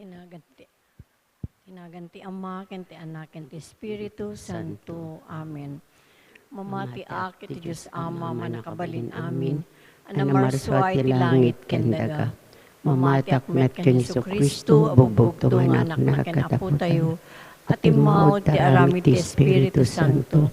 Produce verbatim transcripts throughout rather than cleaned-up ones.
Ti nagan ti, ti nagan ti Ama, ken ti Anak, ken ti Espiritu Santo. Amen. Mamatiak iti Dios Ama, Mannakabalin amin, a namarsua iti langit ken daga. Mamatiak met ken Jesu-Cristo a bugbugtong nga Anakna ken Apotayo, a timmaud ti aramid ti Espiritu Santo.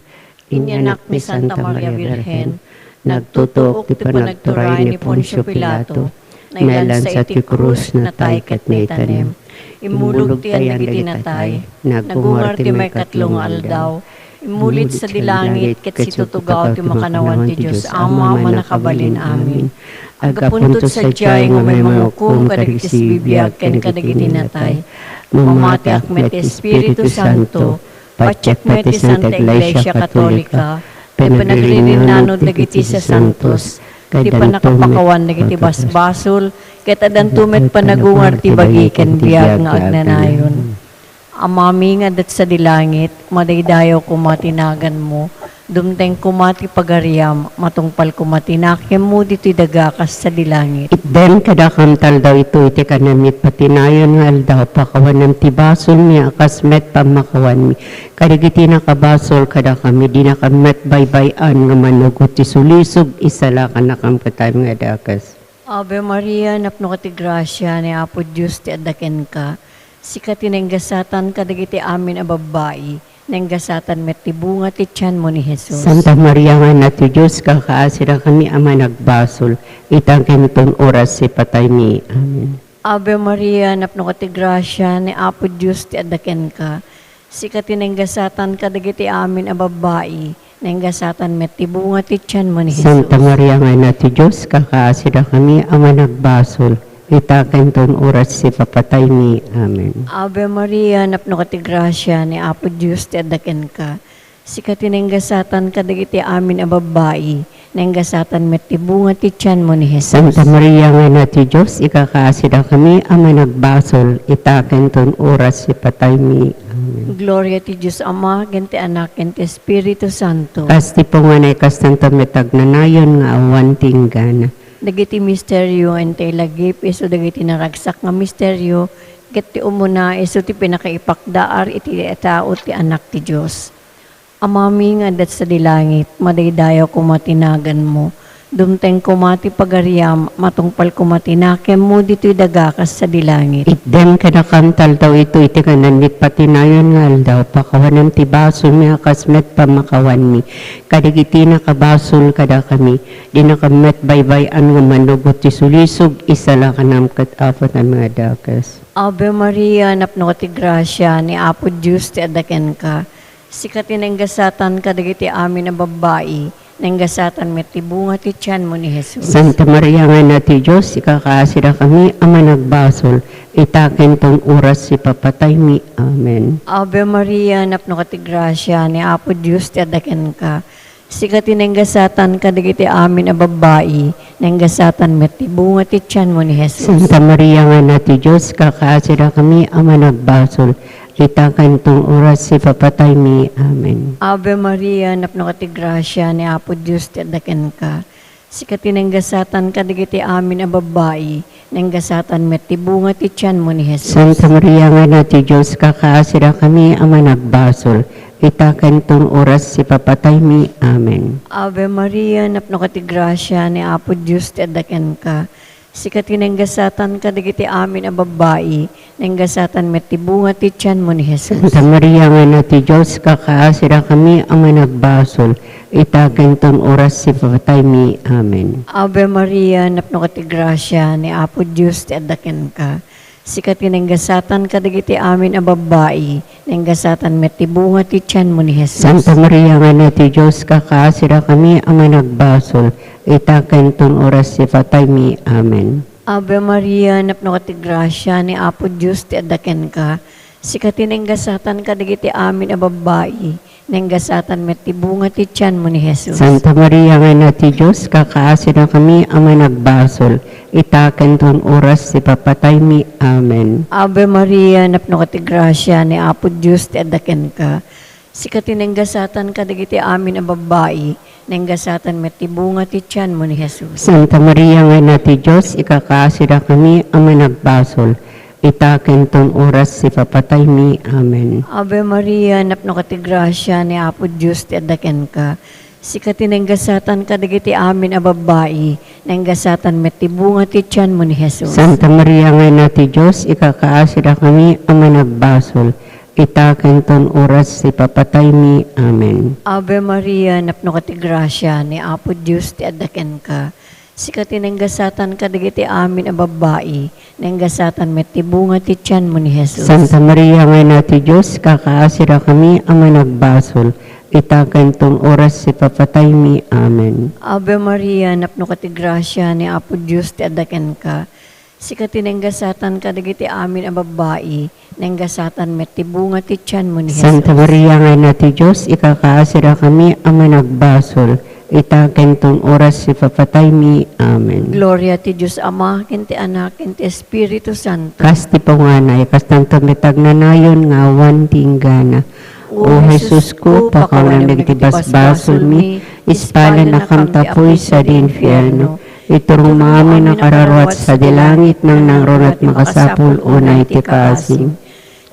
Inyanak ni Santa Maria Birhen, nagtutuok ti panagturay ni Poncio Pilato, nailansa iti krus, natay ket naitanem. Immulog ti ayan dagiti natay, nagungar ti maikatlo nga aldaw, immulit sadi langit ket situtugaw ti makannawan ti Dios Ama a Mannakabalin amin. Aggapunto sadiay nga mangihukom kadagiti sibibiag ken kadagiti natay. Mamatiak met ti Espiritu Santo, patiek met ti Santa Iglesia Katolika, ti panagririnnanod dagiti sasantos, ti pannakapakawan dagiti basbasol, ket addanto met panagungar ti bagi ken biag nga agnanayon. Amami nga adda sadi langit, madaydayaw koma ti naganmo, dumteng koma ti pagariam, matungpal koma ti nakemmo ditoy daga kas sadi langit. Itdem kadakam ti aldaw itoy ti kanam iti patinayon nga aldaw, pakawanam ti basolmi a kas met pammakawanmi kadagiti nakabasol kadakami, dinakam met baybay-an nga manugot ti sulisog, isalakannakam ket amin nga dakes. Ave Maria, napnoka ti grasia, ni Apo Dios ti adda kenka. Sika ti nainggasatan kadagiti amin a babbai, nainggasatan met ti bunga ti tianmo ni Jesus. Santa Maria nga Ina ti Dios, kakaasirakami a managbasol, ita ken ton oras ti pataymi. Amen. Ave Maria, napnoka ti grasia, ni Apo Dios ti adda kenka. Sika ti nainggasatan kadagiti amin a babbai, nainggasatan met ti bunga ti tianmo ni Jesus. Santa Maria nga Ina ti Dios, kakaasirakami a managbasol, ita ken ton oras ti papataymi. Amen. Ave Maria, napnoka ti grasia, ni Apo Dios ti adda kenka. Sika ti nainggasatan kadagiti amin a babbai, nainggasatan met ti bunga ti tianmo ni Jesus. Santa Maria nga Ina ti Dios, ikakaasirakami a managbasol, ita ken ton oras ti pataymi. Amen. Gloria ti Dios Ama, ken ti Anak, ken ti Espiritu Santo. Kas ti punganay, kastanto met agnanayon nga awan ti inggana. Dagiti misterio nga intay lagip, isu dagiti naragsak nga misterio, ket ti umuna, isu ti pinakaipakdaar iti tao ti Anak ti Dios. Amami nga adda sadi langit, madaydayaw koma ti naganmo. Dumteng koma ti pagariam, matungpal koma ti nakemmo ditoy daga kas sadi langit. Itdem kadakam ti aldaw itoy ti kanam iti patinayon nga aldaw, pakawanam ti basolmi a kas met pammakawanmi kadagiti nakabasol kadakami, dinakam met baybay-an nga manugot ti sulisog, isalakanam ket Apo ti amin nga dakes. Ave Maria, napnoka ti grasia, ni Apo Dios ti adda kenka. Sika ti nainggasatan kadagiti amin a babbai, nainggasatan met ti bunga ti tianmo ni Jesus. Santa Maria nga Ina ti Dios, ikakaasirakami a managbasol, ita ken ton oras ti papataymi. Amen. Ave Maria, napnoka ti grasia, ni Apo Dios ti adda kenka. Sika ti nainggasatan kadagiti amin a babbai, nainggasatan met ti bunga ti tianmo ni Jesus. Santa Maria nga Ina ti Dios, kakaasirakami a managbasol, ita ken ton oras ti papataymi. Amen. Ave Maria, napnoka ti grasia, ni Apo Dios ti adda kenka. Sika ti nainggasatan kadagiti amin a babbai, nainggasatan met ti bunga ti tianmo ni Jesus. Santa Maria nga Ina ti Dios, kakaasirakami a managbasol, ita ken ton oras ti papataymi. Amen. Ave Maria, napnoka ti grasia, ni Apo Dios ti adda kenka. Sika ti nainggasatan kadagiti amin a babbai, nainggasatan met ti bunga ti tianmo ni Jesus. Santa Maria nga Ina ti Dios, kakaasirakami a managbasol, ita ken ton oras ti papataymi. Amen. Ave Maria, napnoka ti grasia, ni Apo Dios ti adda kenka. Sika ti nainggasatan kadagiti amin a babbai, nainggasatan met ti bunga ti tianmo ni Jesus. Santa Maria nga Ina ti Dios, kakaasirakami a managbasol, ita ken ton oras ti pataymi. Amen. Ave Maria, napnoka ti grasia, ni Apo Dios ti adda kenka. Sika ti nainggasatan kadagiti amin a babbai, nainggasatan met ti bunga ti tianmo ni Jesus. Santa Maria nga Ina ti Dios, kakaasirakami a managbasol, ita ken ton oras ti papataymi. Amen. Ave Maria, napnoka ti grasia, ni Apo Dios ti adda kenka. Sika ti nainggasatan kadagiti amin a babbai, nainggasatan met ti bunga ti tianmo ni Jesus. Santa Maria nga Ina ti Dios, ikakaasirakami a managbasol, Ita ken ton oras ti papataymi. Amen. Ave Maria, napnoka ti grasia, ni Apo Dios ti adda kenka. Sika ti naingasatan kadagiti amin a babbai, naingasatan met ti bunga ti tianmo ni Jesus. Santa Maria nga Ina ti Dios, ikakaasidakami a managbasol, ita ken ton oras ti papataymi. Amen. Ave Maria, napnoka ti grasia, ni Apo Dios ti adda kenka. Sika ti naingasatan kadagiti amin a babbai, naingasatan met ti bunga ti tianmo ni Jesus. Santa Maria nga Ina ti Dios, ikakaasidakami a managbasol, ita ken ton oras ti papataymi. Amen. Ave Maria, napnoka ti grasia, ni Apo Dios ti adda kenka. Sika ti naingasatan kadagiti amin a babbai, naingasatan met ti bunga ti tianmo ni Jesus. Santa Maria nga Ina ti Dios, ikakaasidakami a managbasol, ita ken ton oras ti papataymi. Amen. Gloria ti Dios Ama, ken ti Anak, ken ti Espiritu Santo. Kas ti punganay, kastanto met agnanayon nga awan ti inggana. O Jesusko, pakawanem dagiti basbasolmi, ispalennakam ta puy sadi infierno. Iturongmo amin a kararua sadi langit, nangnangruna ti makasapul unay ti kaasim.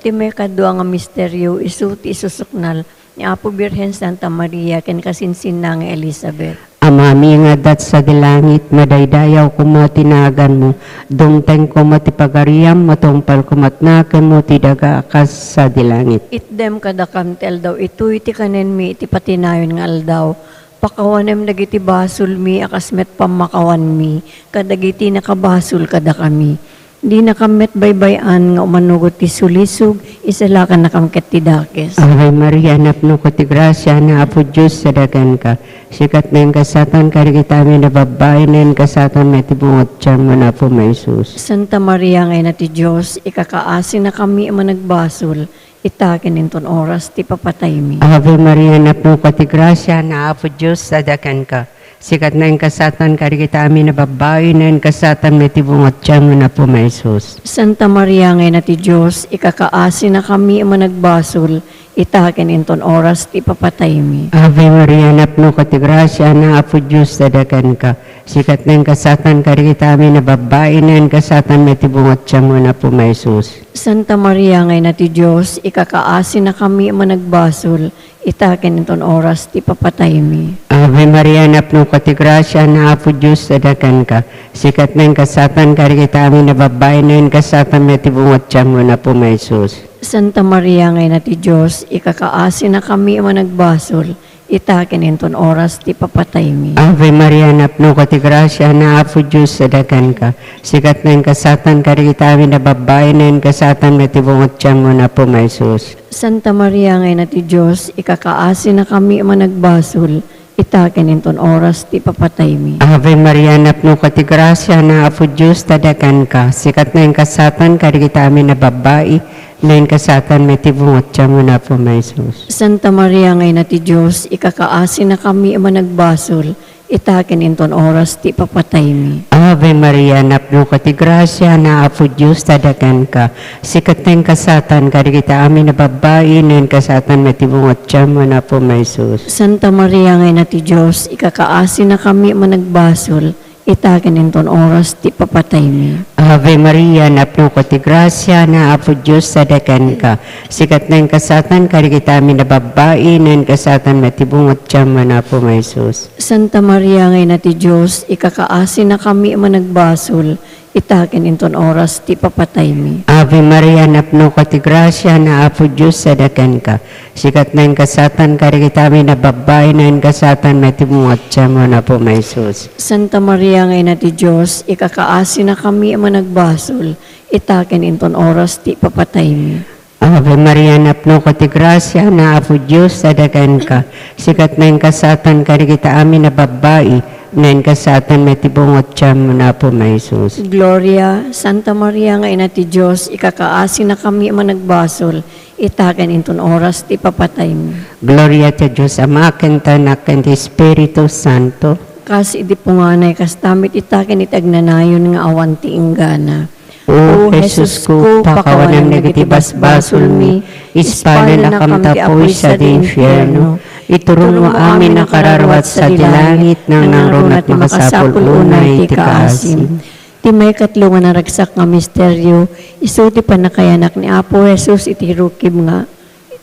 Ti maikadua nga misterio, isu ti isusuknal ni Apo Birhen Santa Maria ken kasinsinna nga Elizabeth. Amami nga adda sadi langit, madaydayaw koma ti naganmo, dumteng koma ti pagariam, matungpal koma ti naganmo ti daga a kas sadi langit. Itdem kadakam ti aldaw itoy ti kanenmi iti patinayon nga aldaw. Pakawanem dagiti basolmi a kas met pammakawanmi kadagiti nakabasol kadakami. Dinakam met baybay-an nga umanugot ti sulisog, isalakannakam ket ti dakes. Ave Maria, napnoka ti grasia, ni Apo Dios sadi kenka. Sika ti naingasatan kadagiti amin a babbai, naingasatan met ti bunga ti tianmo, ni Apo Jesus. Santa Maria nga Ina ti Dios, ikakaasinakami a managbasol, ita ken inton oras ti papataymi. Ave Maria, napnoka ti grasia, ni Apo Dios sadi kenka. Sika ti naingasatan kadagiti amin a babbai, naingasatan met ti bunga ti tianmo, ni Apo Jesus. Santa Maria nga Ina ti Dios, ikakaasinakami a managbasol, ita ken inton oras ti papataymi. Ave Maria, napnoka ti grasia, ni Apo Dios sadi kenka. Sika ti naingasatan kadagiti amin a babbai, naingasatan met ti bunga ti tianmo, ni Apo Jesus. Santa Maria nga Ina ti Dios, ikakaasinakami a managbasol, ita ken inton oras ti papataymi. Ave Maria, napnoka ti grasia, ni Apo Dios sadi kenka. Sika ti naingasatan kadagiti amin a babbai, naingasatan met ti bunga ti tianmo, ni Apo Jesus. Santa Maria nga Ina ti Dios, ikakaasinakami a managbasol, ita ken inton oras ti papataymi. Ave Maria, napnoka ti grasia, ni Apo Dios sadi kenka. Sika ti naingasatan kadagiti amin a babbai, naingasatan met ti bunga ti tianmo, ni Apo Jesus. Santa Maria nga Ina ti Dios, ikakaasinakami a managbasol, ita ken inton oras ti papataymi. Ave Maria, napnoka ti grasia, ni Apo Dios sadi kenka. Sika ti naingasatan kadagiti amin a babbai, naingasatan met ti bunga ti tianmo, ni Apo Jesus. Santa Maria nga Ina ti Dios, ikakaasinakami a managbasol, ita ken inton oras ti papataymi. Ave Maria, napnoka ti grasia, ni Apo Dios sadi kenka. Sika ti naingasatan kadagiti amin a babbai, naingasatan met ti bunga ti tianmo, ni Apo Jesus. Santa Maria nga Ina ti Dios, ikakaasinakami a managbasol, ita ken inton oras ti papataymi. Ave Maria, napnoka ti grasia, ni Apo Dios sadi kenka. Sika ti naingasatan kadagiti amin a babbai, naingasatan met ti bunga ti tianmo, ni Apo Jesus. Santa Maria nga Ina ti Dios, ikakaasinakami a managbasol, ita ken inton oras ti papataymi. Ave Maria, napnoka ti grasia, ni Apo Dios sadi kenka. Sika ti naingasatan kadagiti amin a babbai, naingasatan met ti bunga ti tianmo, ni Apo Jesus. Santa Maria nga Ina ti Dios, ikakaasinakami a managbasol, ita ken inton oras ti papataymi. Ave Maria, napnoka ti grasia, ni Apo Dios sadi kenka. Sika ti naingasatan kadagiti amin a babbai, naingasatan met ti bunga ti tianmo, ni Apo Jesus. Gloria, Santa Maria nga Ina ti Dios, ikakaasinakami a managbasol, ita ken inton oras ti papataymi. Gloria ti Dios Ama, ken ti Anak, ken ti Espiritu Santo. Kas idi punganay, kasta met ita ken iti agnanayon nga awan ti inggana. O Jesusko, pakawanem dagiti basbasolmi, ispalennakam ta puy sadi infierno, iturongmo amin a kararua sadi langit, nangnangruna ti makasapul unay ti kaasim. Ti maikatlo nga naragsak nga misterio, isu ti pannakayanak ni Apo Jesus iti rukib nga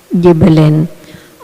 idiay Belen.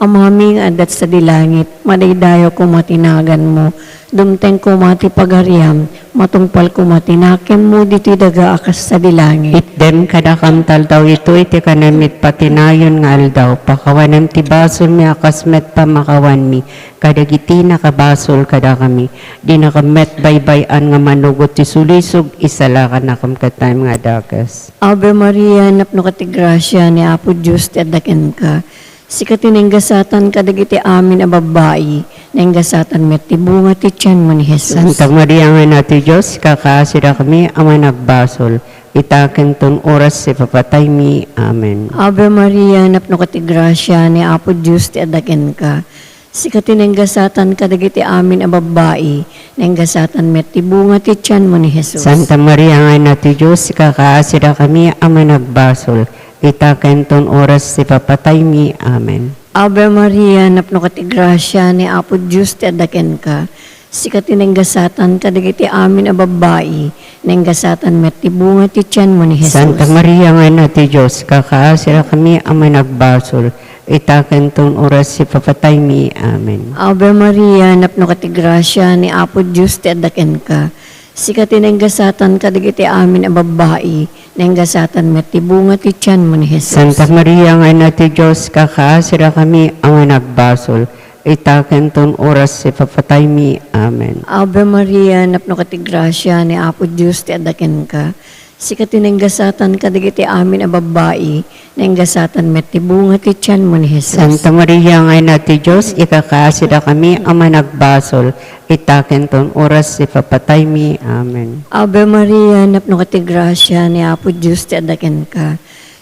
Amami nga adda sadi langit, madaydayaw koma ti naganmo, dumteng koma ti pagariam, matungpal koma ti nakemmo ditoy daga a kas sadi langit. Itdem kadakam ti aldaw itoy ti kanenmi iti patinayon nga aldaw, pakawanem ti basolmi a kas met pammakawanmi kadagiti nakabasol kadakami. Dinakam met baybay-an nga manugot ti sulisog, isalakannakam ket ti amin nga dakes. Ave Maria, napnoka ti grasia, ni Apo Dios ti adda kenka. Sika ti naingasatan kadagiti amin a babbai, naingasatan met ti bunga ti tianmo ni Jesus. Santa Maria nga Ina ti Dios, ikakaasidakami a managbasol, ita ken ton oras ti ipapataymi. Amen. Ave Maria, napnoka ti grasia, ni Apo Dios ti adda kenka. Sika ti naingasatan kadagiti amin a babbai, naingasatan met ti bunga ti tianmo ni Jesus. Santa Maria nga Ina ti Dios, ikakaasidakami a managbasol, ita ken ton oras ti ipapataymi. Amen. Ave Maria, napnoka ti grasia, ni Apo Dios ti adda kenka. Sika ti naingasatan kadagiti amin a babbai, naingasatan met ti bunga ti tianmo ni Jesus. Santa Maria nga Ina ti Dios, ikakaasidakami a managbasol, ita ken ton oras ti ipapataymi. Amen. Ave Maria, napnoka ti grasia, ni Apo Dios ti adda kenka. Sika ti naingasatan kadagiti amin a babbai, naingasatan met ti bunga ti tianmo ni Jesus. Santa Maria nga Ina ti Dios, ikakaasidakami a managbasol, ita ken ton oras ti ipapataymi. Amen. Ave Maria, napnoka ti grasia, ni Apo Dios ti adda kenka. Sika ti naingasatan kadagiti amin a babbai, naingasatan met ti bunga ti tianmo ni Jesus. Santa Maria nga Ina ti Dios, ikakaasidakami a managbasol, ita ken ton oras ti ipapataymi. Amen. Ave Maria, napnoka ti grasia, ni Apo Dios ti adda kenka.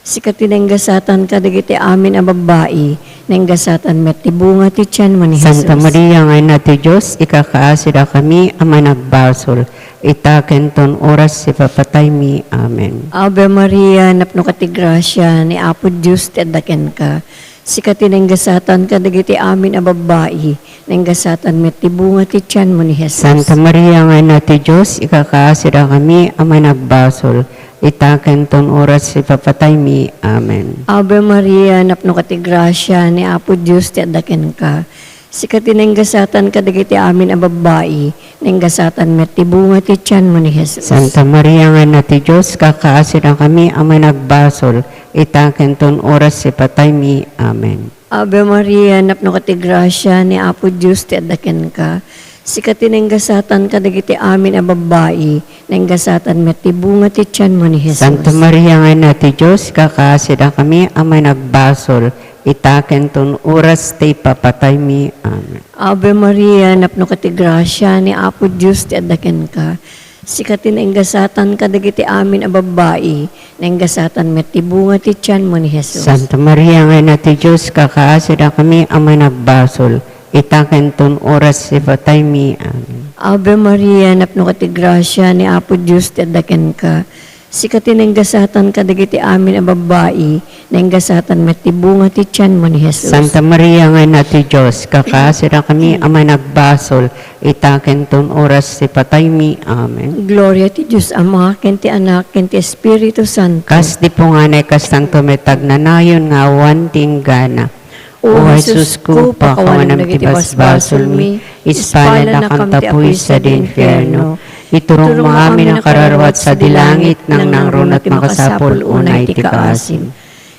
Sika ti naingasatan kadagiti amin a babbai, naingasatan met ti bunga ti tianmo ni Jesus. Santa Maria nga Ina ti Dios, ikakaasidakami a managbasol, ita ken ton oras ti ipapataymi. Amen. Ave Maria, napnoka ti grasia, ni Apo Dios ti adda kenka. Sika ti naingasatan kadagiti amin a babbai, naingasatan met ti bunga ti tianmo ni Jesus. Santa Maria nga Ina ti Dios, ikakaasidakami a managbasol, ita ken ton oras ti ipapataymi. Amen. Ave Maria, napnoka ti grasia, ni Apo Dios ti adda kenka. Sika ti naingasatan kadagiti amin a babbai, naingasatan met ti bunga ti tianmo ni Jesus. Santa Maria nga Ina ti Dios, ikakaasidakami a managbasol, ita ken ton oras ti ipataymi. Amen. Ave Maria, napnoka ti grasia, ni Apo Dios ti adda kenka. Sika ti naingasatan kadagiti amin a babbai, naingasatan met ti bunga ti tianmo ni Jesus. Santa Maria nga Ina ti Dios, ikakaasidakami a managbasol, ita ken ton oras ti ipapataymi. Amen. Ave Maria, napnoka ti grasia, ni Apo Dios ti adda kenka. Sika ti naingasatan kadagiti amin a babbai, naingasatan met ti bunga ti tianmo ni Jesus. Santa Maria nga Ina ti Dios, ikakaasidakami a managbasol, ita ken ton oras ti ipataymi. Amen. Ave Maria, napnoka ti grasia, ni Apo Dios ti adda kenka. Sika ti naingasatan kadagiti amin a babbai, naingasatan met ti bunga ti tianmo ni Jesus. Santa Maria nga Ina ti Dios, ikakaasidakami a managbasol, ita ken ton oras ti ipataymi. Amen. Gloria ti Dios Ama, ken ti Anak, ken ti Espiritu Santo. Kas di punganay, kastanto met agnanayon nga awan ti inggana. O Jesusko, pakawanem dagiti basbasolmi, ispalanakam ti apuy sadi infierno. Iturongmo amin a kararuat sadi langit, nangnangruna ti makasapul unay ti kaasim.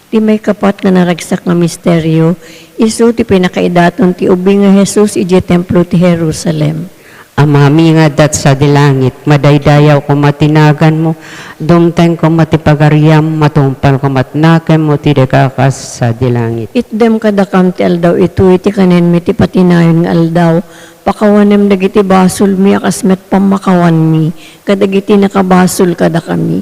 Ti maikapat nga naragsak nga misterio, isu ti pinakaidaton ti ubing a Jesus idiay templo ti Jerusalem. Amami nga adda sadi langit, madaydayaw koma ti naganmo, dumteng koma ti pagariam, matungpal koma ti nakemmo ti daga kas sadi langit. Itdem kadakam ti aldaw itoy ti kanenmi ti patinayon nga aldaw, pakawanem dagiti basolmi a kas met pammakawanmi kadagiti nakabasol kadakami.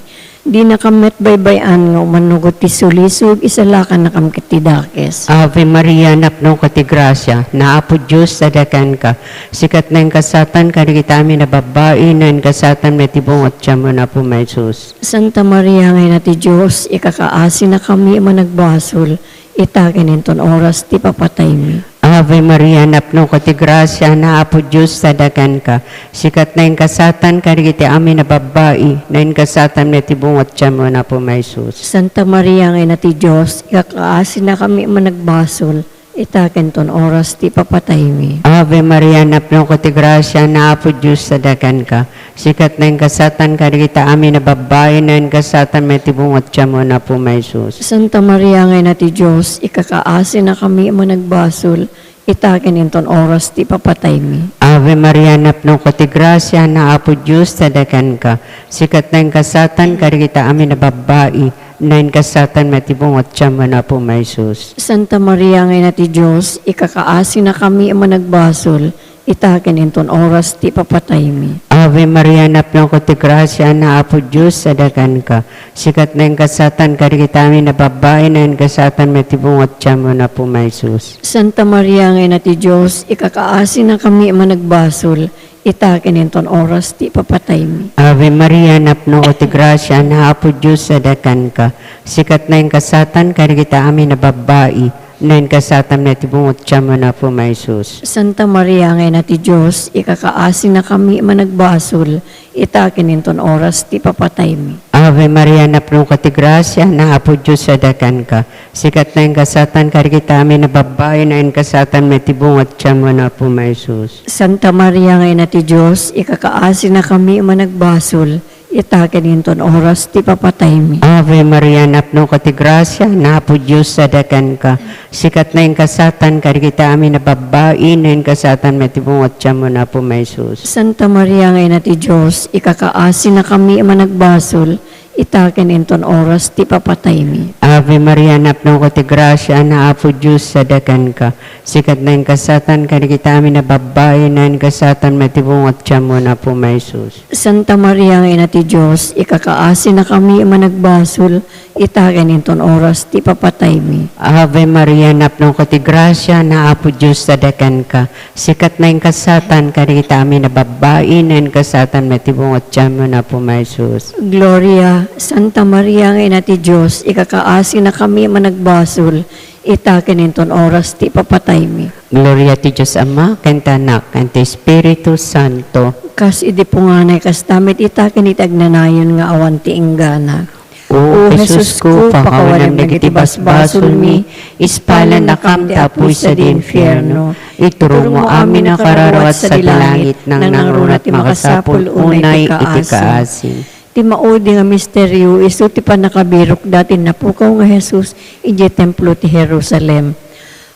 Dinakam met baybay-an nga umanugot ti sulisog, isalakannakam ket ti dakes. Ave Maria, napnoka ti grasia, ni Apo Dios adda kenka. Sika ti naingasatan kadagiti amin a babbai, naingasatan met ti bunga ti tianmo, Apo Jesus. Santa Maria nga Ina ti Dios, ikakaasinakami a managbasol, ita ken inton oras ti papataymi. Ave Maria, napnoka ti grasia, ni Apo Dios sadakanka. Sika ti naingasatan kadagiti amin a babbai, naingasatan met ti bunga ti tianmo, ni Apo Jesus. Santa Maria nga Ina ti Dios, ikakaasinakami a managbasol, ita ken ton oras ti ipapataymi. Ave Maria, napnoka ti grasia, ni Apo Dios sadakanka. Sika ti naingasatan kadagiti amin a babbai, naingasatan met ti bunga ti tianmo, ni Apo Jesus. Santa Maria nga Ina ti Dios, ikakaasinakami a managbasol, ita ken inton oras ti ipapataymi. Ave Maria, napnoka ti grasia, ni Apo Dios sadakanka. Sika ti naingasatan kadagiti amin a babbai, naingasatan met ti bunga ti tianmo, ni Apo Jesus. Santa Maria nga Ina ti Dios, ikakaasinakami a managbasol, ita ken inton oras ti ipapataymi. Ave Maria, napnoka ti grasia, ni Apo Dios sadakanka. Sika ti naingasatan kadagiti amin a babbai, naingasatan met ti bunga ti tianmo, ni Apo Jesus. Santa Maria nga Ina ti Dios, ikakaasinakami a managbasol, ita ken inton oras ti ipapataymi. Ave Maria, napnoka ti grasia, ni Apo Dios sadakanka. Sika ti naingasatan kadagiti amin a babbai, naingasatan met ti bunga ti tianmo, ni Apo Jesus. Santa Maria nga Ina ti Dios, ikakaasinakami a managbasol, ita ken inton oras ti ipapataymi. Ave Maria, napnoka ti grasia, ni Apo Dios sadakanka. Sika ti naingasatan kadagiti amin a babbai, naingasatan met ti bunga ti tianmo, ni Apo Jesus. Santa Maria nga Ina ti Dios, ikakaasinakami a managbasol, ita ken inton oras ti ipapataymi. Ave Maria, napnoka ti grasia, ni Apo Dios sadakanka. Sika ti naingasatan kadagiti amin a babbai, naingasatan met ti bunga ti tianmo, ni Apo Jesus. Santa Maria nga Ina ti Dios, ikakaasinakami a managbasol, ita ken inton oras ti ipapataymi. Ave Maria, napnoka ti grasia, ni Apo Dios sadakanka. Sika ti naingasatan kadagiti amin a babbai, naingasatan met ti bunga ti tianmo, ni Apo Jesus. Santa Maria nga Ina ti Dios, ikakaasinakami a managbasol, ita ken inton oras ti ipapataymi. Ave Maria, napnoka ti grasia, ni Apo Dios sadakanka. Sika ti naingasatan kadagiti amin a babbai, naingasatan met ti bunga ti tianmo, ni Apo Jesus. Gloria, Santa Maria nga Ina ti Dios, ikakaasinakami a managbasol, ita ken inton oras ti ipapataymi. Gloria ti Dios Ama, ken ti Anak, ken ti Espiritu Santo. Kas idi punganay, kasta met ita ken iti agnanayon nga awan ti inggana. O Jesusko, pakawanem dagiti basbasolmi, ispalannakam ti apuy sadi infierno. Iturongmo amin a kararuat sadi langit, nangnangruna ti makasapul unay iti kaasi. Ti maudi nga misterio, isu ti pannakabirokda ti napukaw nga Jesus idiay templo ti Jerusalem.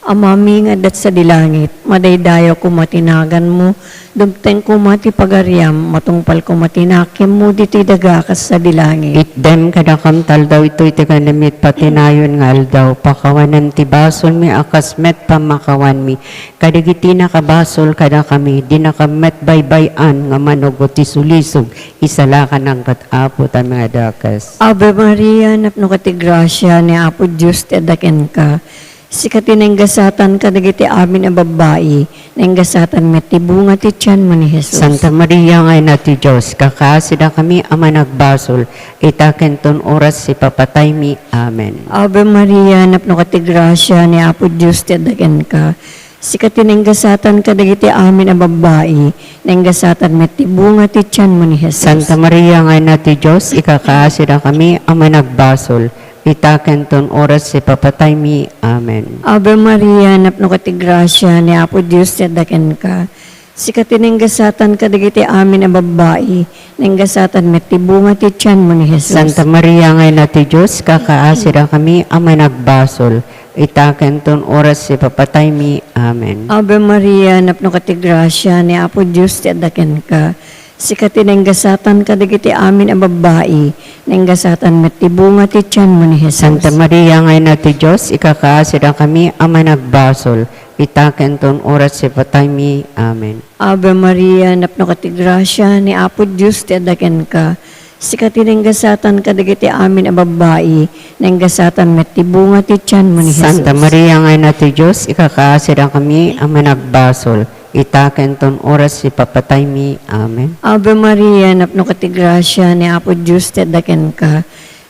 Amami nga adda sadi langit, madaydayaw koma ti naganmo, dumteng koma ti pagariam, matungpal koma ti nakemmo ditoy daga kas sadi langit. Itdem kadakam ti aldaw itoy ti kanam iti patinayon nga aldaw, pakawanem ti basolmi a kas met pammakawanmi kadagiti nakabasol kadakami, dinakam met baybay-an nga manugot ti sulisog, isalakanam ket Apo ti amin a dakes. Ave Maria, napnoka ti grasia, ni Apo Dios ti adda kenka. Sika ti naingasatan kadagiti amin a babbai, naingasatan met ti bunga ti tianmo ni Jesus. Santa Maria nga Ina ti Dios, ikakaasidakami a managbasol, ita ken ton oras ti ipapataymi. Amen. Ave Maria, napnoka ti grasia, ni Apo Dios ti adda kenka. Sika ti naingasatan kadagiti amin a babbai, naingasatan met ti bunga ti tianmo ni Jesus. Santa Maria nga Ina ti Dios, ikakaasidakami a managbasol, ita ken ton oras ti ipapataymi. Amen. Ave Maria, napnoka ti grasia, ni Apo Dios ti adda kenka. Sika ti naingasatan kadagiti amin a babbai, naingasatan met ti bunga ti tianmo ni Jesus. Santa Maria nga Ina ti Dios, ikakaasidakami a managbasol, ita ken ton oras ti ipapataymi. Amen. Ave Maria, napnoka ti grasia, ni Apo Dios ti adda kenka. Sika ti naingasatan kadagiti amin a babbai, naingasatan met ti bunga ti tianmo ni Jesus. Santa Maria nga Ina ti Dios, ikakaasidakami a managbasol, ita ken ton oras ti ipapataymi. Amen. Ave Maria, napnoka ti grasia, ni Apo Dios ti adda kenka. Sika ti naingasatan kadagiti amin a babbai, naingasatan met ti bunga ti tianmo ni Jesus. Santa Maria nga Ina ti Dios, ikakaasidakami a managbasol, ita ken ton oras ti ipapataymi. Amen. Ave Maria, napnoka ti grasia, ni Apo Dios ti adda kenka.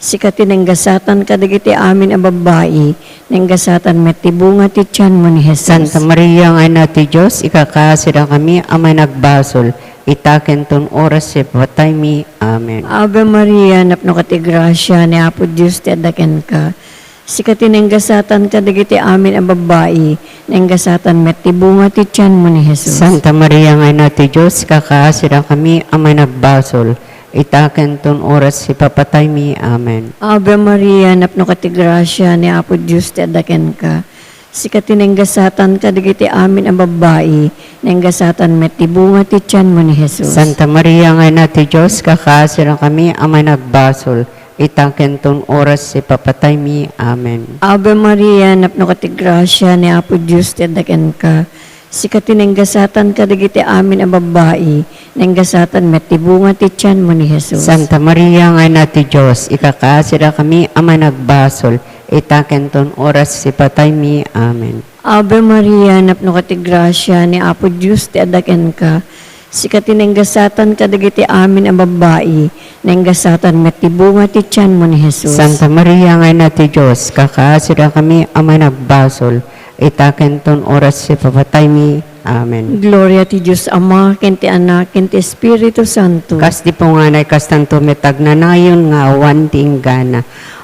Sika ti nanggasatan kadagiti amin a babbai, nanggasatan met ti bunga ti tianmo ni Jesus. Santa Maria nga Ina ti Dios, ikakaasidakami a managbasol, ita ken ton oras ti ipapataymi. Amen. Ave Maria, napnoka ti grasia, ni Apo Dios ti adda kenka. Sika ti nanggasatan kadagiti amin a babbai, nanggasatan met ti bunga ti tianmo ni Jesus. Santa Maria nga Ina ti Dios, ikakaasidakami a managbasol, ita ken ton oras ti ipapataymi. Amen. Ave Maria, napnoka ti grasia, ni Apo Dios ti adda kenka. Sika ti nanggasatan kadagiti amin a babbai, nanggasatan met ti bunga ti tianmo ni Jesus. Santa Maria nga Ina ti Dios, ikakaasidakami a managbasol, ita ken ton oras ti ipapataymi. Amen. Ave Maria, napnoka ti grasia, ni Apo Dios ti adda kenka. Sika ti nanggasatan kadagiti amin a babbai, nanggasatan met ti bunga ti tianmo ni Jesus. Santa Maria nga Ina ti Dios, ikakaasidakami a managbasol, ita ken ton oras ti ipapataymi. Amen. Ave Maria, napnoka ti grasia, ni Apo Dios ti adda kenka. Sika ti nanggasatan kadagiti amin a babbai, nanggasatan met ti bunga ti tianmo ni Jesus. Santa Maria nga Ina ti Dios, ikakaasidakami a managbasol, ita ken ton oras ti ipapataymi. Amen. Gloria ti Dios Ama, ken ti Anak, ken ti Espiritu Santo. Kas di punganay, kastanto met agnanayon nga awan ti inggana.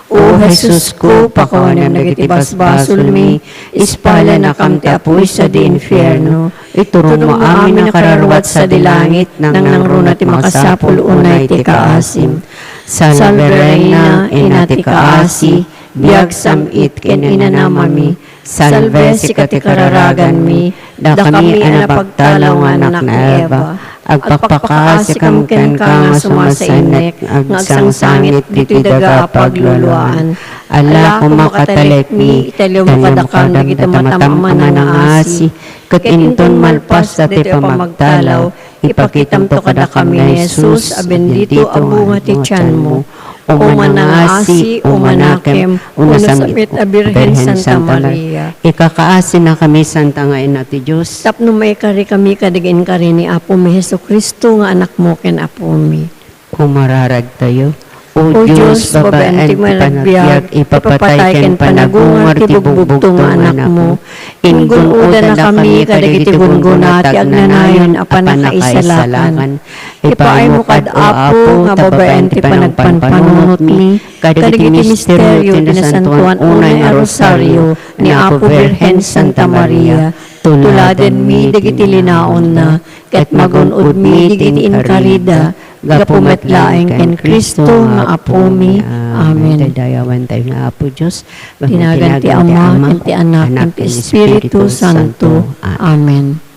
O Jesusko, pakawanam dagiti basbasolmi, ispalannakam ti apuy sadi infierno. Iturongmo amin a kararua sadi langit, nangnangruna ti makasapul unay ti kaasim. Salve Reina, Ina ti kaasi, biag, sam-it, ken inanamami. Salve, sika ti kararaganmi, dakami a napagtalaw nga annak ni Eva. Agpakpakaasikam kenka nga sumasainnek nga agsangsangit ditoy daga a pagluluaan. Ala, koma, katalekmi, italionmo kadakam dagiti matam a manangaasi, ket inton malpas daytoy a pamagtalaw, ipakitamto kadakami ni Jesus a bendito a bunga ti tianmo. O manangaasi, o manakem, o nasam-it a Birhen Santa Maria. Ikakaasinakami, Santa nga Ina ti Dios. Tapno maikarikami kadagiti inkari ni Apomi Jesu-Cristo nga Anakmo ken Apomi. Kumararagtayo. O Dios, babaen ti panagbiag, ipapatay ken panagungar ti bugbugto nga Anakmo. Inggun-odannakami kadagiti gungguna ti agnanayon a pannakaisalakan. Ipaaymo kad, Apo, nga babaen ti panagpanpanunotmi kadagiti misterio ti Nasantoan Unay a Rosario ni Apo Birhen Santa Maria. Tuladenmi dagiti linaonna, ket magun-odmi dagiti inkarida, gapu met laeng ken Cristo nga Apomi. Amen. Daydayawantayo nga Apo Dios, ti nagan ti Ama, ken ti Anak, ken ti Espiritu Santo. Amen.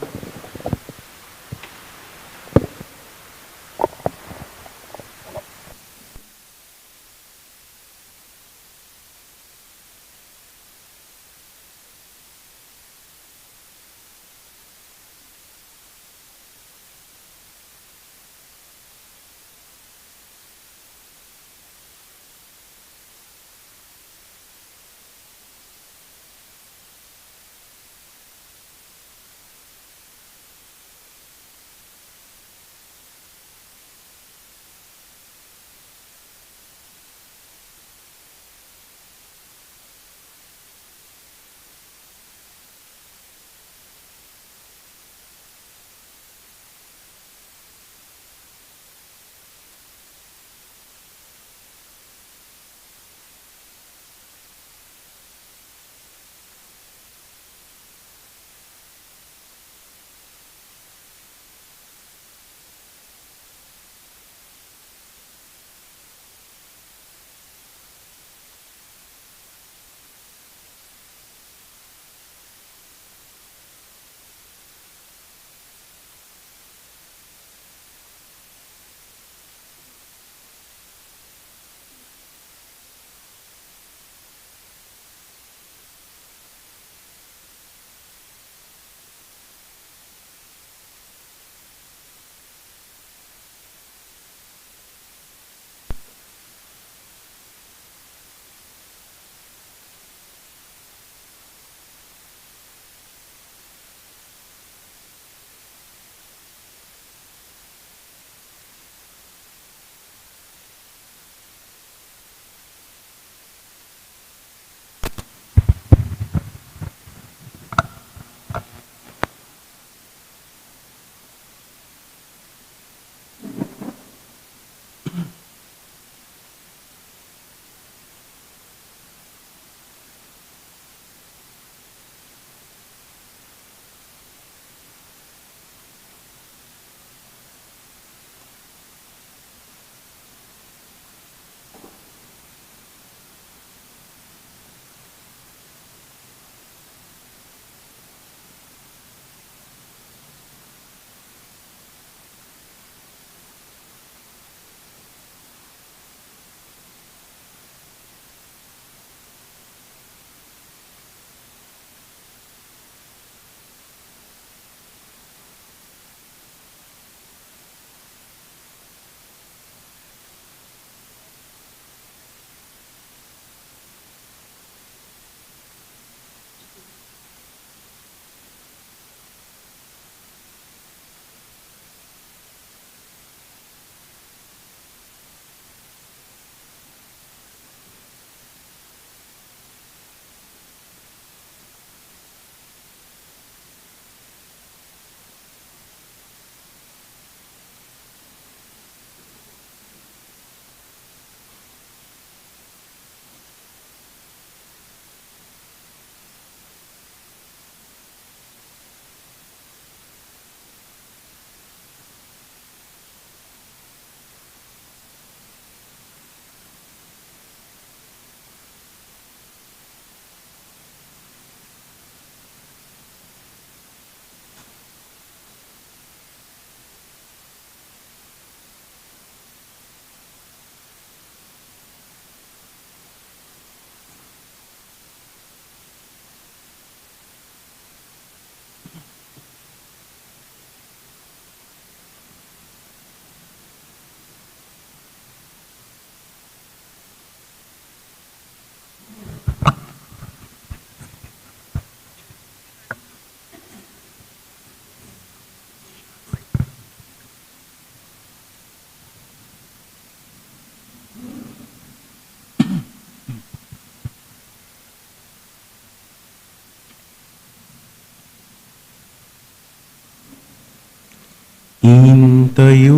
Intayon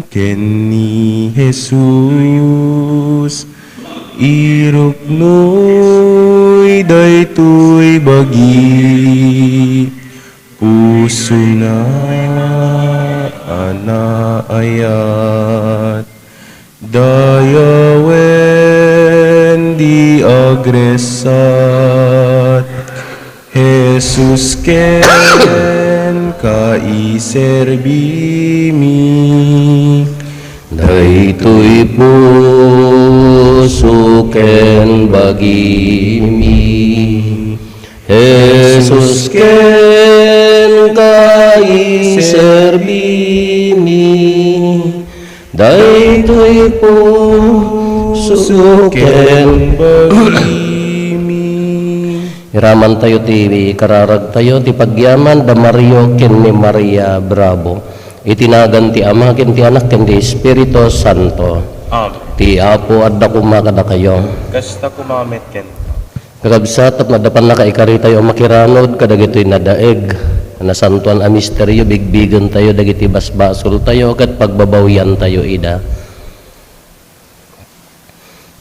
ken ni Jesus, iruknoy daytoy bagi, pusona a naayat. Dayawen di agresat, Jesus, kenka iserbimi. Daytoy puso ken bagimi. Jesus, kenka iserbimi. Daytoy puso ken bagimi. Iramantayo ti kararagtayo, ti pagyaman da Mario ken ni Maria Bravo. Iti nagan ti Ama, ken ti Anak, ken ti Espiritu Santo. Amen. Ti Apo adda koma kadakayo. Kasta koma met ken. Kakabsat, tapno adda pannakaikaritayo a makiramid kadagitoy nadaeg a nasantoan a misterio, bigbigentayo dagiti basbasoltayo ket pagbabawiantayo ida.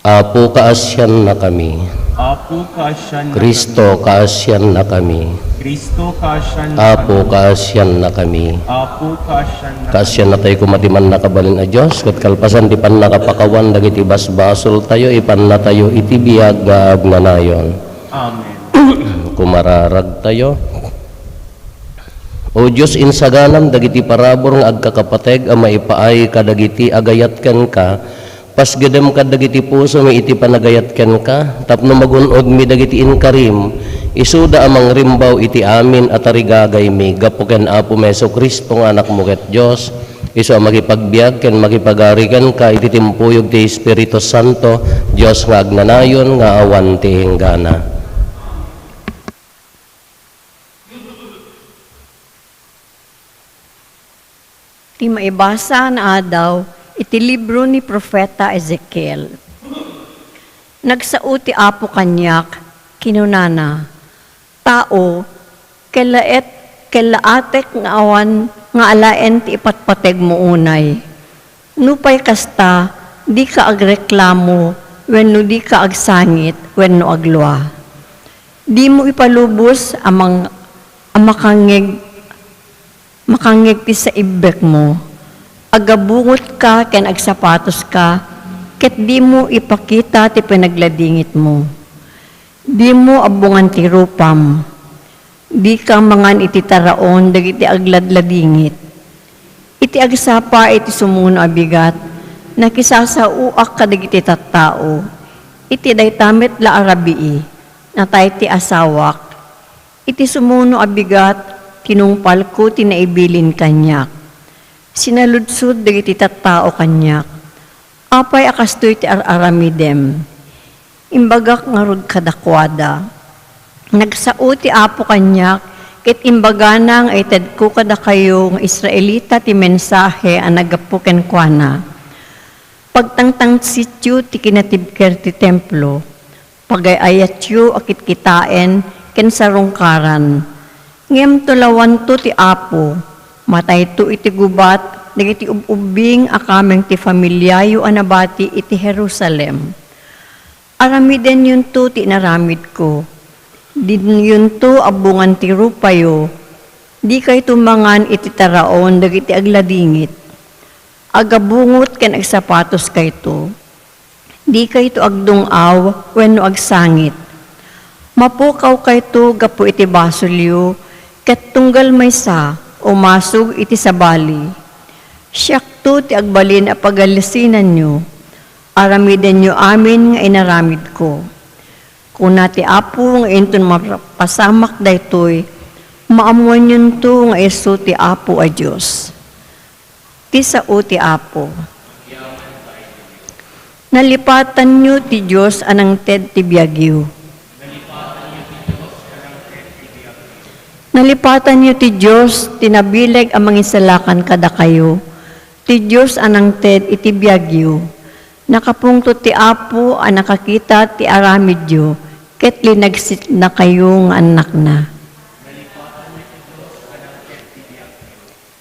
Apo, kaasiannakami. Apo, kaasiannakami. Cristo, kaasiannakami. Cristo, kaasiannakami. Apo, kaasiannakami. Apo, kaasiannakami. Kaasiannatayo koma ti Mannakabalin a Dios, ket kalpasan ti pannakapakawan dagiti basbasoltayo, ipannatayo iti biag nga agnanayon. Amen. Kumararagtayo. O Dios, insaganam dagiti parabur nga agkakapateg a maipaay kadagiti agayat kenka, pasgedem kadagiti pusomi iti panagayat kenka, tapno magun-odmi dagiti inkarim, isuda a mangrimbaw iti amin a tarigagaymi gapu ken Apomi Jesu-Cristo nga Anakmo ket Dios, isu a makipagbiag ken makipagari kenka iti timpuyog ti Espiritu Santo, Dios nga agnanayon nga awan ti inggana. Ti maibasa nga adaw iti libro ni Profeta Ezekiel. Nagsao ti Apo kaniak, kinunana, "Tao, kellaet, kellaatek nga awan nga alaen ti ipatpategmo unay. Nupay kasta, dika agreklamo wenno dika agsangit wenno aglua. Dimo ipalubos a mang-, a makangngeg, makangngeg ti saibbekmo. Agabungotka ken agsapatoska, ket dimo ipakita ti panagladingitmo. Dimo abbongan ti rupam. Dika mangan iti taraon dagiti agladladingit." Iti agsapa iti sumuno a bigat, nakisasaoak kadagiti tattao. Iti dayta met la a rabii, natay ti asawak. Iti sumuno a bigat, tinungpalko ti naibilin kaniak. Sinaludsod dagiti tattao kaniak, "Apay a kastoy ti ar-aramidem?" Imbagak ngarud kadakuada, "Nagsao ti Apo kaniak ket imbagana nga itedko kadakayo nga Israelita ti mensahe a naggapu kenkuana. Pagtangtangsityo ti kinatibker ti templo, pagay-ayatyo a kitkitaen ken sarungkaran. Ngem tulawanto ti Apo, matayto iti gubat dagiti ub-ubbing a kameng ti familiayo a nabati iti Jerusalem. Aramidenyonto ti inaramidko. Diyonto abbongan ti rupayo. Dikayto mangan iti taraon dagiti agladingit. Agabungot ken agsapatoskayto. Dikayto agdung-aw wenno agsangit. Mapukawkayto gapu iti basolyo, ket tunggal maysa, umasog iti sabali. Siakto ti agbalin a pagalisinanyo. Aramidenyo amin nga inaramidko." Kuna ti Apo nga inton mapasamak daytoy, maammoanyonto nga isu ti Apo a Dios. Ti sao ti Apo. Nalipatanyo ti Dios a nangted ti biagyo. Nalipatanyo ti Dios ti nabileg a mangisalakan kadakayo, ti Dios a nangted iti biagyo. Nakapungtot ti Apo a nakakita ti aramidyo, ket linagsitnakayo nga annakna.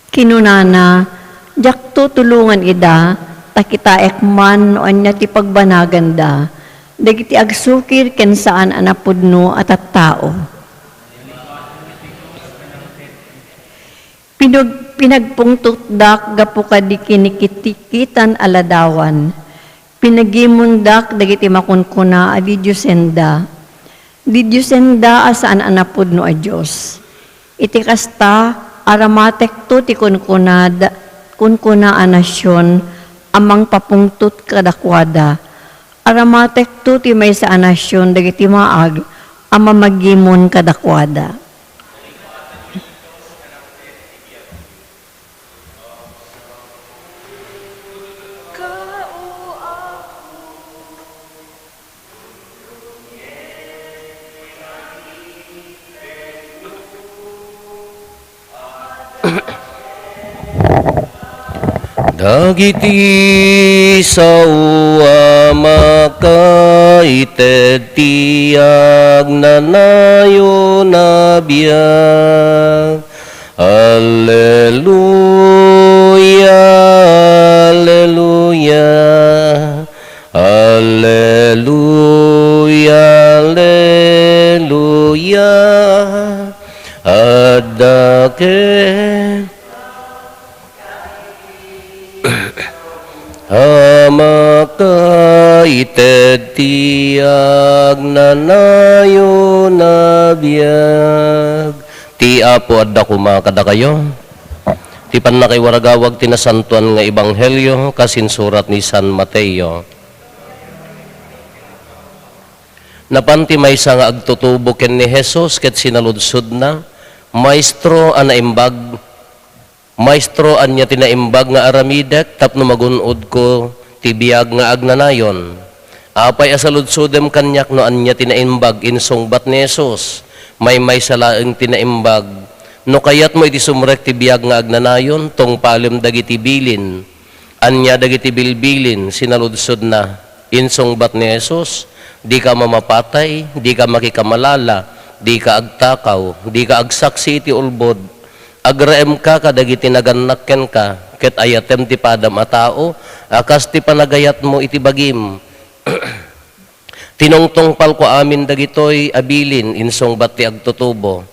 Kinunana, "Diakto tulongan ida, ta kitaek man no ania ti pagbanaganda, dagiti agsukir ken saan a napudno a tattao." Pinag-, pinagpungtotdak gapu kadi kinikitikitan a ladawan. Pinagimondak dagiti makunkuna a didiosenda. Didiosenda a saan a napudno a Dios. Iti kasta, aramatekto ti kunkunada-, kunkuna a nasion a mangpapungtot kadakuada. Aramatekto ti maysa a nasion dagiti maag a mamagimon kadakuada. Dagiti sao a makaited ti agnanayon a biag. Alleluia, alleluia. Alleluia, alleluia. Adda ket a makaited ti agnanayon a biag. Ti Apo adda koma kadakayo. Ti pannakaiwaragawag ti nasantoan nga ebanghelio kas insurat ni San Mateo. Napan ti maysa nga agtutubo ken ni Jesus ket sinaludsodna, "Maestro a naimbag, Maestro, ania ti naimbag nga aramidek tapno magun-odko ti biag nga agnanayon? Apay a saludsodem kaniak no ania ti naimbag?" Insungbat ni Jesus, "Maymaysa laeng ti naimbag. No kayatmo iti sumrek ti biag nga agnanayon, tungpalem dagiti bilin." "Ania dagiti bilbilin?" sinaludsodna. Insungbat ni Jesus, "Dika mamapatay, dika makikamalala, dika agtakaw, dika agsaksi iti ulbod, agraemka kadagiti nagannak kenka, ket ayatem ti padam a tao a kas ti panagayatmo iti bagim." "Tinungtungpalko amin dagitoy a bilin," insungbat ti agtutubo.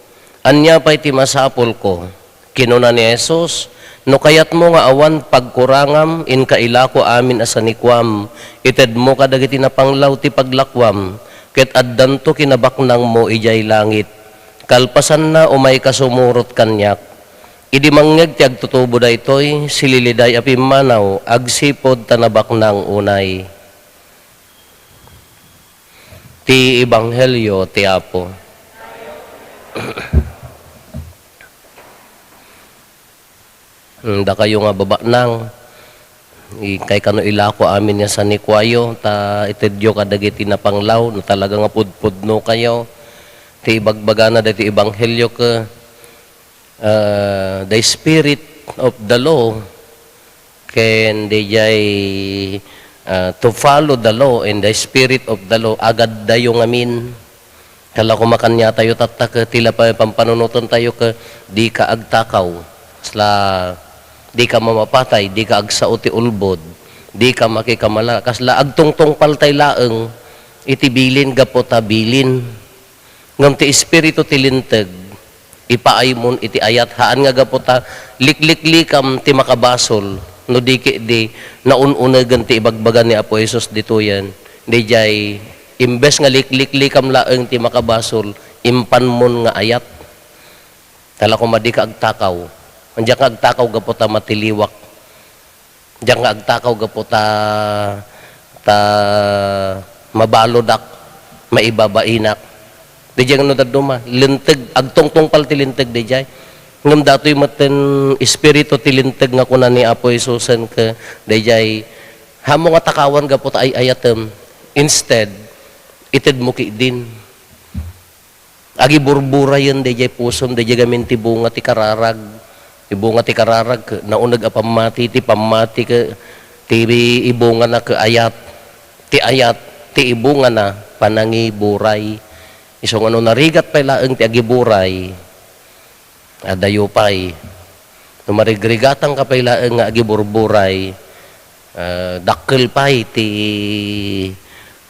"Ania pay ti masapulko?" Kinuna ni Jesus, "No kayatmo nga awan pagkurangam, inka ilako amin a sanikuam, itedmo kadagiti napanglaw ti paglakuam, ket addanto kinabaknangmo idiay langit. Kalpasanna, umayka sumurot kaniak." Idi mangngeg ti agtutubo daytoy, sililiday a pimmanaw, agsipud ta nabaknang unay. Ti Ebanghelio ti Apo. Hmm, dakayo nga babaknang, inkay kano ilako amin nga sanikuayo, ta itedyo kadagiti napanglaw, no talaga nga pudpudnokayo. Ti ibagbagana daytoy Ebanghelio ket, ah, the spirit of the law ken dijay, ah, to follow the law and the spirit of the law, agaddayo ngamin. Kala ko makaniatayo tatta ket ti la pay pampanunotentayo ket dika agtakaw, kasla dika mamapatay, dika agsao ti ulbod, dika makikamala, kasla agtungtungpaltay laeng iti bilin gapu ta bilin. Ngem ti espiritu ti linteg, ipaaymon iti ayat, haan nga gapu ta likliklikam ti makabasol, no di ketdi naun-unegen ti ibagbaga ni Apo Jesus ditoyen. Dijay, imbes nga likliklikam laeng ti makabasol, impanmon nga ayat. Tala koma dika agtakaw. Diak nga agtakaw gapu ta matiliwak. Diak nga agtakaw gapu ta, ta mabaludak, maibabainak. Dijay nga no dadduma, linteg, agtungtungpal ti linteg dijay. Ngem datoy metten espiritu ti linteg nga kuna ni Apo Jesusen ket dijay, "Haanmo nga takawan gapu ta ay-ayatem. Instead, itedmo ketdin." Agiburburayen daydiay pusom, daydiay gamin ti bunga ti kararag. Ti bunga ti kararag, nauneg a pammati, ti pammati ket ti ibungana ket ayat. Ti ayat, ti ibungana, panangiburay. Isu nga no narigat pay laeng ti agiburay, adayo pay. No marigrigatangka pay laeng nga agiburburay, ah, dakkel pay ti,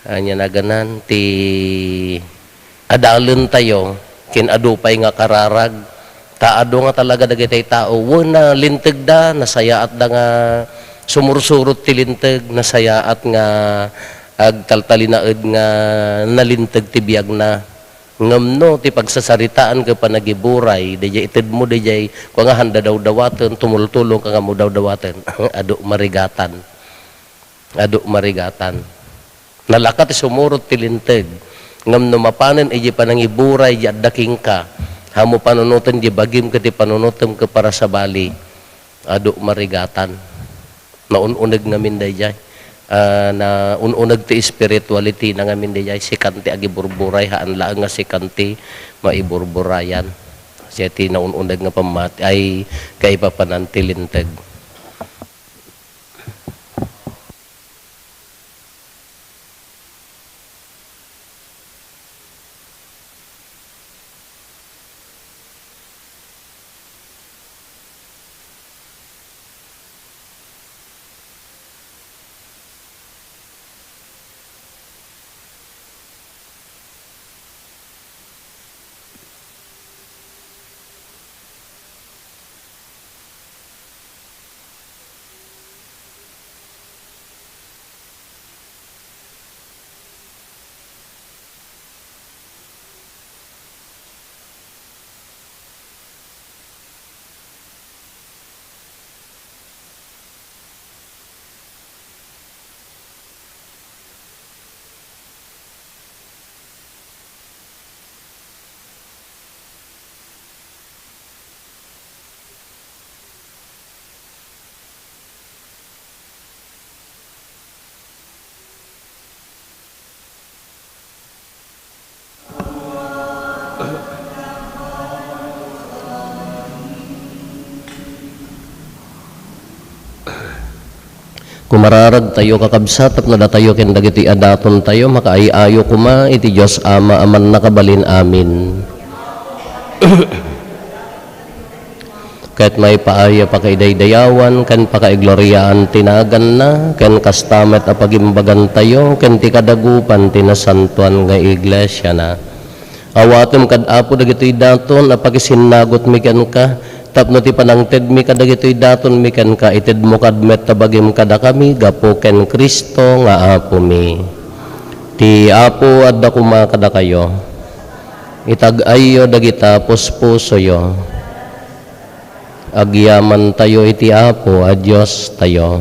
ania naganan, ti adalentayo ken adu pay nga kararag. Ta adu nga talaga dagiti tao, wen nalintegda, nasayaatda nga sumursurot ti linteg, nasayaat nga agtaltalinaed nga nalinteg ti biagna. Ngem no ti pagsasaritaan ken panagiburay, daydiay itedmo, daydiay kua nga handa dawdawaten, tumultulongka nga mudawdawaten. Adu marigatan. Adu marigatan. Nalaka ti sumurot ti linteg. Ngem no mapanen idiay panangiburay, diay adda kenka, ammo panunoten diay bagim ket ti panunotem ket parasabali. Adu marigatan. Naun-uneg ngamin daydiay. Ah, naun-uneg ti spirituality na ngamin daydiay. Sikan ti agiburburay, haan laeng nga sikan ti maiburburayan. Siya ti naun-uneg nga pammati-, ay, kaipapanan ti linteg. Kumararagtayo, kakabsat, tapno datayo ken dagiti adatontayo makaay-ayo koma iti Dios Ama a Mannakabalin. Amin. Ket maipaay a pakaidaydayawan ken pakaigloriaan ti naganna, ken kasta met a pagimbagantayo ken ti kadagupan ti nasantoan nga iglesiana. Awatem kad, Apo, dagitoy daton a pakisinnagotmi kenka, tapno ti panangtedmi kadagitoy datonmi kenka, itedmo kad met ta bagim kadakami gapu ken Cristo nga Apomi. Ti Apo adda koma kadakayo. Itag-ayyo dagita puspusoyo. Agyamantayo iti Apo a Diostayo.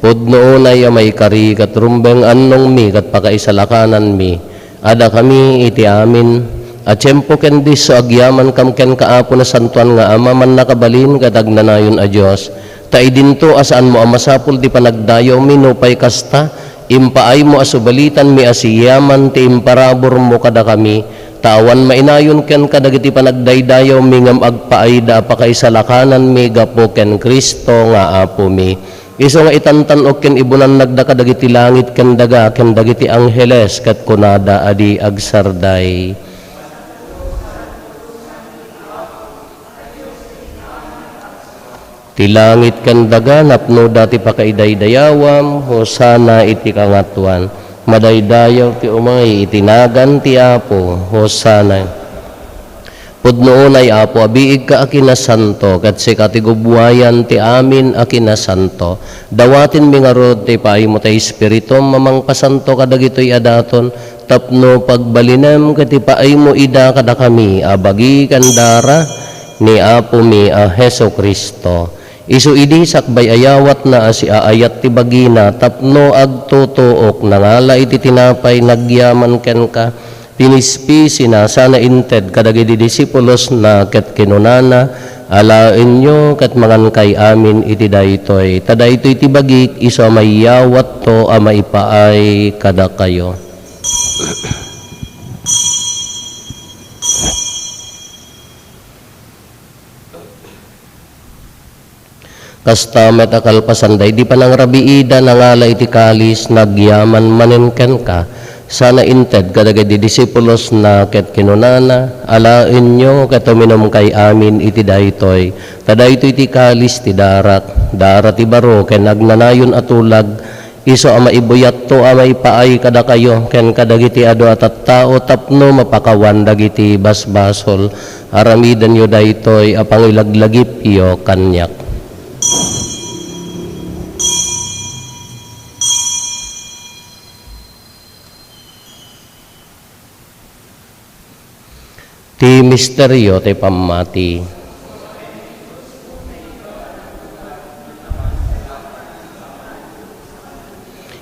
Pudno unay a maikari ket rumbeng annongmi ket pakaisalakananmi a dakami iti amin a tiempo ken disso agyamankam kenka, Apo, Nasantoan nga Ama, Mannakabalin ket Agnanayon a Dios. Ta idinto a saanmo a masapul ti panagdayawmi, nupay kasta, impaaymo a subalitanmi a siyaman ti imparaburmo kadakami, ta awan mainayon kenka dagiti panagdaydayawmi ngem agpaayda a pakaisalakananmi gapu ken Cristo nga Apomi. Isu nga itantan-ok ken ibunannagda kadagiti langit ken daga ken dagiti angheles ket kunada a di agsarday. Ti langit ken daga napnoda ti pakaidaydayawam, Hosanna iti kangatoan. Madaydayaw ti umay iti nagan ti Apo, Hosanna. Pudno unay, Apo, a biigka a kinasanto, ket sika ti gubbuayan ti amin a kinasanto. Dawatenmi ngarud ti ipaaymo ti Espiritum a mangpasanto kadagitoy a daton, tapno pagbalinem ket ipaaymo ida kadakami a bagi ken dara ni Apomi a Jesu-Cristo. Isu idi sakbay a yawatna a siaayat ti bagina tapno agtutuok, nangala iti tinapay, nagyaman kenka, pinispisina, sana inted kadagiti disipulosna ket kinunana, "Alaenyo ket mangankay amin iti daytoy, ta daytoy ti bagik, isu a mayawatto a maipaay kadakayo." Kasta met a kalpasan daydi panangrabiida, nangala iti kalis, nagyaman manen kenka, Sana inted kadagiti disipulosna ket kinunana, "Alaenyo ket uminumkay amin iti daytoy, ta daytoy ti kalis ti darak, dara ti baro ken agnanayon a tulag, isu a maibuyatto a maipaay kadakayo ken kadagiti adu a tattao tapno mapakawan dagiti basbasol. Aramidenyo daytoy a pangilaglagipyo kaniak." Ti misterio ti pammati.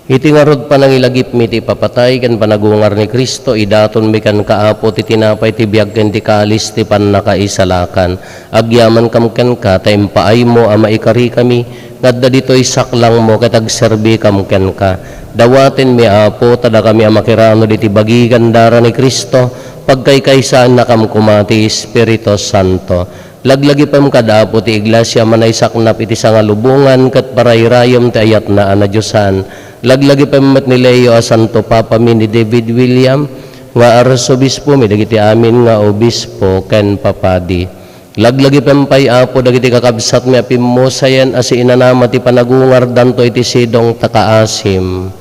Iti ngarud panangilagipmi ti ipapatay ken panagungar ni Cristo, idatonmi kenka, Apo, ti tinapay ti biag ken ti kalis ti pannakaisalakan. Agyamankam kenka ta impaaymo a maikarikami nga adda ditoy saklangmo ket agserbikam kenka. Dawatenmi, Apo, ta dakami a makiranud iti bagi ken dara ni Cristo, pagkaykaysaannakam koma ti Espiritu Santo. Laglagipem kad, Apo, ti Iglesia a manaysaknap iti sangalubongan ket parayrayem ti ayatna a nadiosan. Laglagipem met ni Leo a Santo Papami, ni David William nga Arsobispomi, dagiti amin nga obispo ken papadi. Laglagipem pay, Apo, dagiti kakabsatmi a pimmusayen a siinanama ti panagungardanto iti sidong ta kaasim.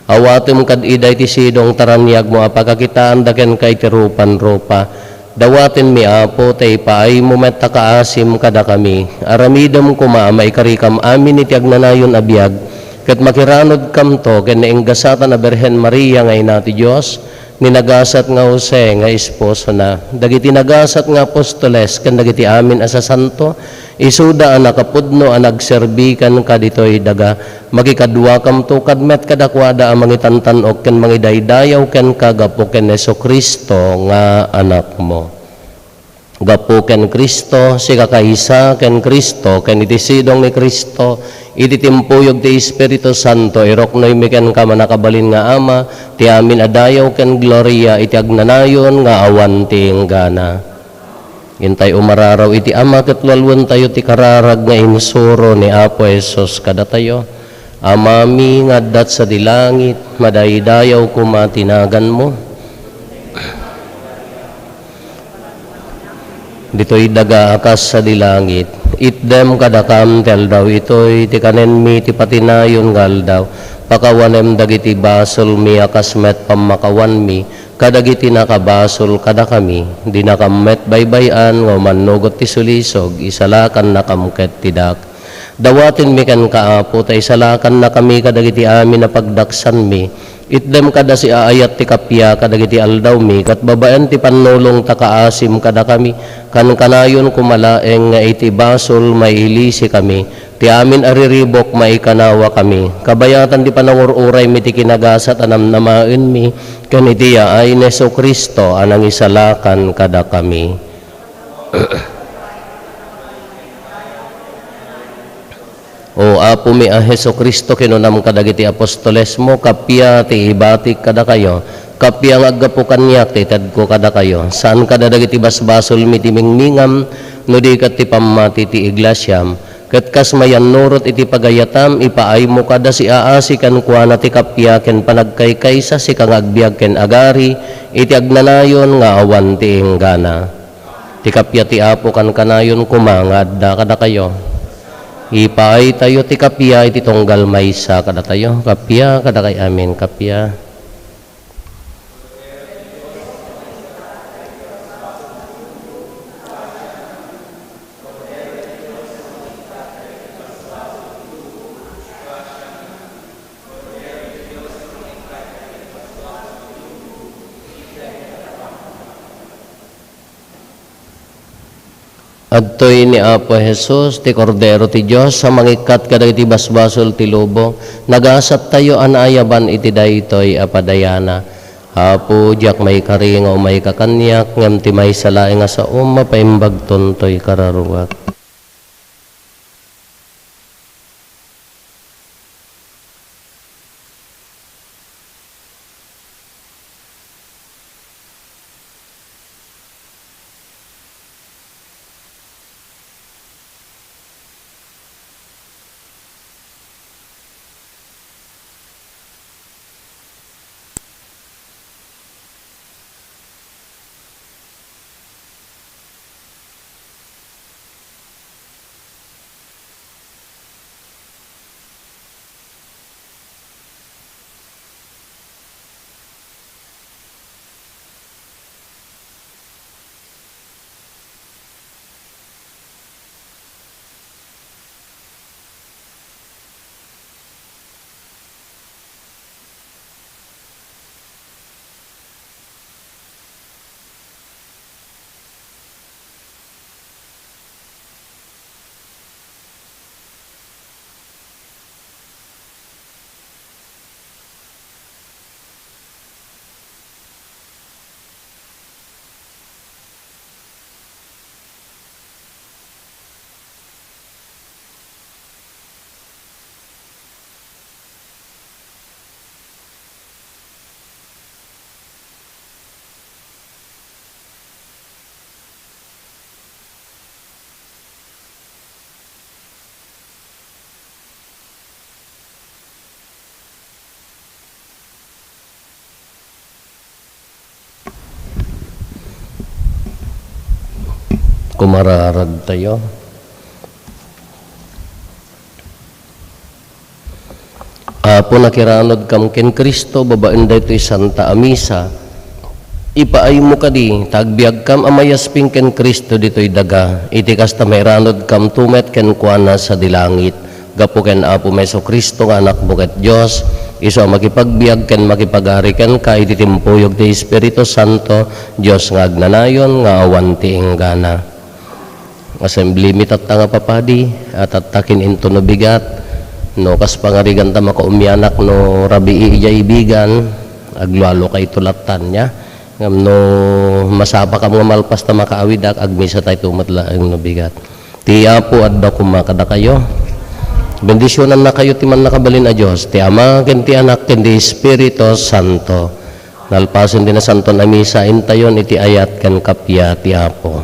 Awatem kad ida iti sidong ta raniagmo a pakakitaanda kenka iti rupan-rupa. Dawatenmi, Apo, ta ipaaymo met a kaasim kadakami. Aramidem koma a maikarikam amin iti agnanayon a biag, ket makiranudkamto ken nainggasatan a Birhen Maria nga Ina ti Dios, ni nagasat nga Jose nga esposona, dagiti nagasat nga apostoles ken dagiti amin a sasanto, isuda a nakapudno a nagserbi kenka ditoy daga. Makikaduakamto kad met kadakuada a mangitantan-ok ken mangidaydayaw kenka gapu ken Jesu-Cristo nga Anakmo. Gapu ken Cristo, sika kaysa ken Cristo, ken iti sidong ni Cristo, iti timpuyog ti Espiritu Santo, iruknoymi kenka, mannakabalin nga Ama, ti amin a dayaw ken gloria iti agnanayon nga awan ti inggana. Intay umararaw iti Ama ket lualuentayo ti kararag nga insuro ni Apo Jesus kadatayo. Amami nga adda sadi langit, madaydayaw koma ti naganmo. Ditoy daga a kas sadi langit, itdem kadakam ti aldaw itoy ti kanenmi ti patinayon nga aldaw. Pakawanem dagiti basolmi a kas met pammakawanmi kadagiti nakabasol kadakami. Dinakam met baybay-an nga umannugot ti sulisog, isalakannakam ket ti dak. Dawatenmi kenka, Apo, ta isalakannakami kadagiti amin a pagdaksanmi. Itdem kada siaayat ti kappia kadagiti aldawmi, ket babaen ti pannulong ta kaasim kadakami, kankanayon koma laeng nga iti basol mailisikami. Ti amin a riribuk maikanawakami. Kabayatan ti panangur-uraymi ti kinagasat a namnamaenmi, ken iti yaay ni Jesu-Cristo a nangisalakan kadakami. O Apomi a Jesu-Cristo, kinunam kadagiti apostolesmo, "Kappia ti ibatik kadakayo, kappia nga aggapu kaniak ti itedko kadakayo." Saan kada dagiti basbasolmi ti mingmingam, no di ket ti pammati ti iglesiam. Ket kas mayannurot iti pagayatam, ipaaymo kada siaasi kenkuana ti kappia ken panagkaykaysa, sika nga agbiag ken agari iti agnanayon nga awan ti inggana. Ti kappia ti Apo kankanayon koma nga adda kadakayo. Ipaaytayo ti kappia iti tunggal maysa kadatayo. Kappia kadakay amin, kappia. Adtoy ni Apo Jesus, ti Kordero ti Dios, a mangikkat kadagiti basbasol ti lubong. Nagasattayo a naayaban iti daytoy a padayana. Apo, diak maikari nga umayka kaniak, ngem ti maysa laeng a saom, mapaimbagton toy kararuak. Kumararag tayo. Apo, nakiranudkam ken Cristo babaen daytoy Santa a Misa. Ipaaymo kadi ta agbiagkam a mayasping ken Cristo ditoy daga, iti kasta mairanudkamto met kenkuana sadi langit. Gapu ken Apo Jesu-Cristo nga Anakmo ket Dios, isu a makipagbiag ken makipagari kenka iti timpuyog ti Espiritu Santo, Dios nga agnanayon nga awan ti inggana. Assembly mi tatta nga papadi, a tatta kin-into no bigat, no kas pangariganta makaumianak no rabii idiay bigan, aglualo kayto lattan nia. Ngem no masapakam nga malpas ta makaawidak, agmisa tayto met laeng no bigat. Ti Apo adda koma kadakayo. Bendisionannakayo ti Mannakabalin a Dios, ti Ama, ken ti Anak, ken ti Espiritu Santo. Nalpasen ti Nasanton a Misa, intayon iti ayat ken kappia ti Apo.